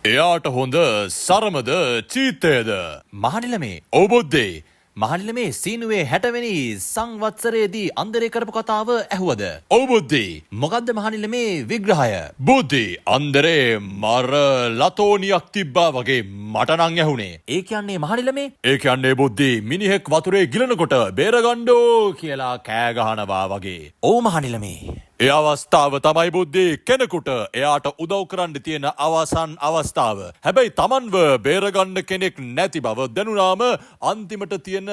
එයාට හොඳ සරමද චීත්තයද? මහනිලමේ. ඔව් බුද්ධි. මහනිලමේ, සීනුවේ 60වෙනි සංවත්සරයේදී අන්දරේ කරපු කතාව ඇහුවද? ඔව් බුද්ධි. මොකද්ද මහනිලමේ විග්‍රහය? බුද්ධි, අන්දරේ මර ලතෝනියක් තිබ්බා වගේ මට නම් ඇහුනේ. ඒ කියන්නේ මහනිලමේ? ඒ කියන්නේ බුද්ධි, මිනිහෙක් වතුරේ ගිලනකොට බේරගණ්ඩෝ කියලා කෑ ගහනවා වගේ. ඔව් මහනිලමේ. ඒ අවස්ථාව තමයි බුද්ධි, කෙනෙකුට එයාට උදව් කරන්න තියෙන අවසන් අවස්ථාව. හැබැයි තමන්ව බේරගන්න කෙනෙක් නැති බව දැනුනාම අන්තිමට තියෙන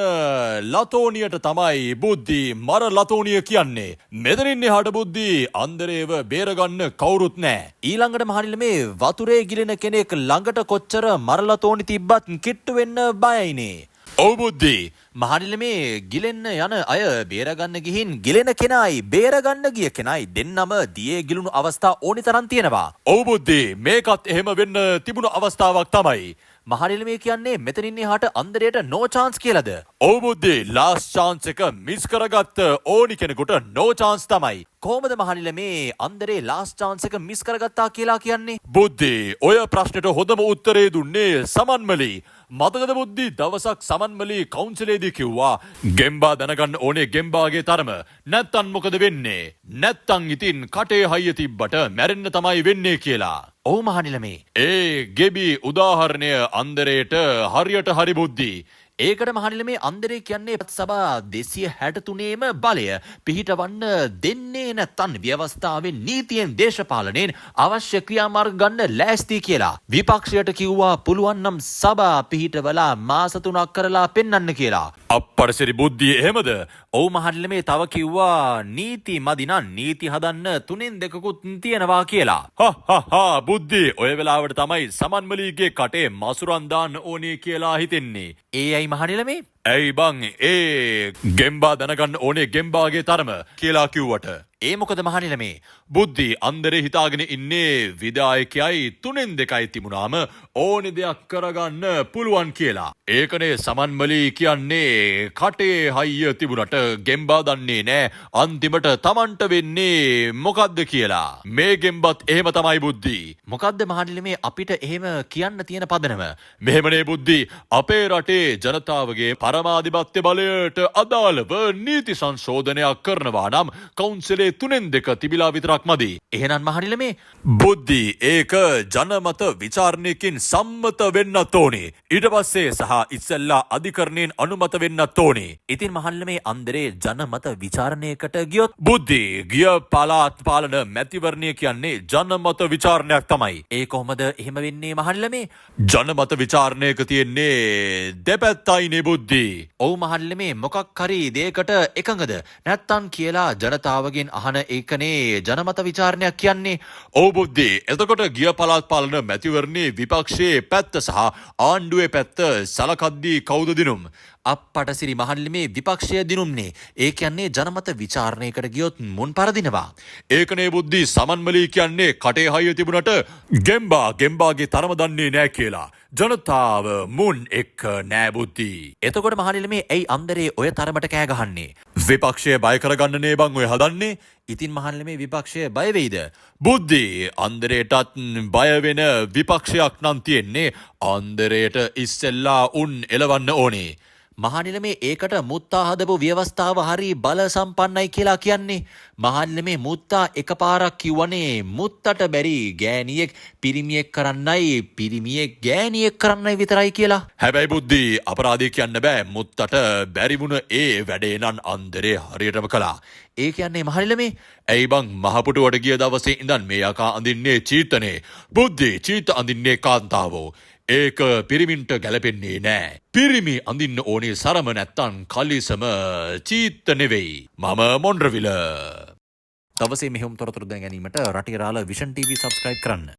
ලතෝනියට තමයි බුද්ධි, මර ලතෝනිය කියන්නේ. මෙතනින් එහාට බුද්ධි, අන්දරේව බේරගන්න කවුරුත් නෑ. ඊළඟට මහනිලමේ, වතුරේ ගිලෙන කෙනෙක් ළඟට කොච්චර මර ලතෝනි තිබ්බත් කිට්ටු වෙන්න බයයිනේ. ඔව් බුද්ධි. මහනිලමේ, ගිලෙන්න යන අය බේරගන්න ගිහින් ගිලෙන කෙනයි බේරගන්න ගිය කෙනයි දෙන්නම දියේ ගිලුණු අවස්ථා ඕනි තරම් තියෙනවා. ඔව් බුද්ධි, මේකත් එහෙම වෙන්න තිබුණු අවස්ථාවක් තමයි. මහනිලමේ, කියන්නේ මෙතනින් එහාට අන්දරයට නෝ චාන්ස් කියලාද? ඔව් බුද්ධි, ලාස්ට් චාන්ස් එක මිස් කරගත්ත ඕනි කෙනෙකුට නෝ චාන්ස් තමයි. කොහොමද මහනිලමේ, අන්දරේ ලාස්ට් චාන්ස් එක මිස් කරගත්තා කියලා කියන්නේ? බුද්ධි, ඔය ප්‍රශ්නෙට හොඳම උත්තරේ දුන්නේ සමන්මලි. මතකද බුද්ධි, දවසක් සමන්මලි කවුන්සිලේදී කිව්වා ගෙම්බා දැනගන්න ඕනේ ගෙම්බාගේ තරම. නැත්තන් මොකද වෙන්නේ? නැත්තන් ඉතින් කටේ හයිය තිබ්බට මැරෙන්න තමයි වෙන්නේ කියලා. ඔව් මහනිලමේ. ඒ ගෙබි උදාහරණය අන්දරේට හරියට හරි බුද්ධි. ඒකට මහනිලමේ, අන්දරේ කියන්නේ සභා 263ේම බලය පිහිටවන්න දෙන්නේ නැත්තන් ව්‍යවස්ථාවෙන්, නීතියෙන්, දේශපාලනයෙන් අවශ්‍ය ක්‍රියාමාර්ග ගන්න ලෑස්ති කියලා. විපක්ෂයට කිව්වා පුළුවන් නම් සභා පිහිටවලා මාස 3ක් කරලා පෙන්වන්න කියලා. අප්පරසිරි බුද්ධිය, එහෙමද? ඔව් මහනිලමේ, තව කිව්වා නීති මදි නම් නීති හදන්න තුනෙන් දෙකකුත් තියෙනවා කියලා. හා හා හා, බුද්ධි, ඔය වෙලාවට තමයි සමන්මලීගේ කටේ මසුරන් දාන්න ඕනේ කියලා හිතෙන්නේ. ඒ ඇයි මහනිලමේ? ඇයි බං, ඒ ගෙම්බා දැනගන්න ඕනේ ගෙම්බාගේ තරම කියලා කිව්වට. ඒ මොකද මහනිලමේ? බුද්ධි, අන්දරේ හිතාගෙන ඉන්නේ විධායකයයි තුනෙන් දෙකයි තිබුණාම ඕනි දෙයක් කරගන්න පුළුවන් කියලා. ඒකනේ සමන්මලී කියන්නේ කටේ හයිය තිබුණට ගෙම්බා දන්නේ නෑ අන්තිමට තමන්ට වෙන්නේ මොකද්ද කියලා. මේ ගෙම්බත් එහෙම තමයි බුද්ධි. මොකද්ද මහනිලමේ, අපිට එහෙම කියන්න තියෙන පදනම? මෙහෙමනේ බුද්ධි, අපේ රටේ ජනතාවගේ පරමාධිපත්‍ය බලයට අදාළව නීති සංශෝධනයක් කරනවා නම් කවුන්සිලේ තුනෙන් දෙක තිබිලා විතරක් මදි. එහෙනම් මහනිලමේ? බුද්ධි, ඒක ජනමත විචාරණයකින් සම්මත වෙන්නත් ඕනේ. ඊට පස්සේ සහ ඉස්සෙල්ලා අධිකරණයෙන් අනුමත වෙන්නත් ඕනේ. ඉතින් මහනිලමේ, අන්දරේ ජනමත විචාරණයකට ගියොත්? බුද්ධි, ගිය පළාත් පාලන මැතිවරණය කියන්නේ ජනමත විචාරණයක් තමයි. ඒ කොහොමද එහෙම වෙන්නේ මහනිලමේ? ජනමත විචාරණයක තියෙන්නේ දෙපැත්තයිනේ බුද්ධි. ඔව් මහනිලමේ, මොකක් හරි දෙයකට එකඟද නැත්තන් කියලා ජනතාවගෙන් අහන එකනේ ජනමත විචාරණයක් කියන්නේ. ඔව් බුද්ධි, එතකොට ගිය පළාත් පාලන මැතිවරණයේ විපක්ෂයේ පැත්ත සහ ආණ්ඩුවේ පැත්ත සලකද්දී කවුද දිනුම්? අප්පට සිරි මහනිලමේ, විපක්ෂය දිනුම්නේ. ඒ කියන්නේ ජනමත විචාරණයකට ගියොත් මුන් පරදිනවා. ඒකනේ බුද්ධි, සමන්මලී කියන්නේ කටේ හයිය තිබුණට ගෙම්බා ගෙම්බාගේ තරම දන්නේ නෑ කියලා. ජනතාව මුන් එක්ක නෑ බුද්ධි. එතකොට මහනිලමේ, ඇයි අන්දරේ ඔය තරමට කෑ ගහන්නේ? විපක්ෂය බය කරගන්න නේ බං ඔය හදන්නේ. ඉතින් මහනිලමේ, විපක්ෂය බය වෙයිද? බුද්ධි, අන්දරේටත් බය වෙන විපක්ෂයක් නම් තියෙන්නේ අන්දරේට ඉස්සෙල්ලා උන් එලවන්න ඕනේ. මහනිලමේ, ඒකට මුත්තා හදපු ව්‍යවස්ථාව හරි බල සම්පන්නයි කියලා කියන්නේ. මහනිලමේ, මුත්තා එකපාරක් කිව්වනේ මුත්තට බැරි ගෑණියෙක් පිරිමියෙක් කරන්නයි පිරිමියෙක් ගෑණියෙක් කරන්නයි විතරයි කියලා. හැබැයි බුද්ධි, අපරාධය කියන්න බෑ, මුත්තට බැරි වුණ ඒ වැඩේ නම් අන්දරේ හරියටම කළා. ඒ කියන්නේ මහනිලමේ? ඇයි බං, මහපුටුවට ගිය දවසේ ඉඳන් මේ යකා අඳින්නේ චීත්තනේ. බුද්ධි, චීත්ත අඳින්නේ කාන්තාවෝ. ඒක පිරිමින්ට ගැලපෙන්නේ නෑ. පිරිමි අඳින්න ඕනේ සරම නැත්තන් කලිසම, චීත්ත නෙවෙයි. මම මොන්ඩ්‍රවිල. දවසේ මෙහෙයුම් තොරතුරු දැන ගැනීමට රටේ රාළ විෂන් TV සබ්ස්ක්‍රයිබ් කරන්න.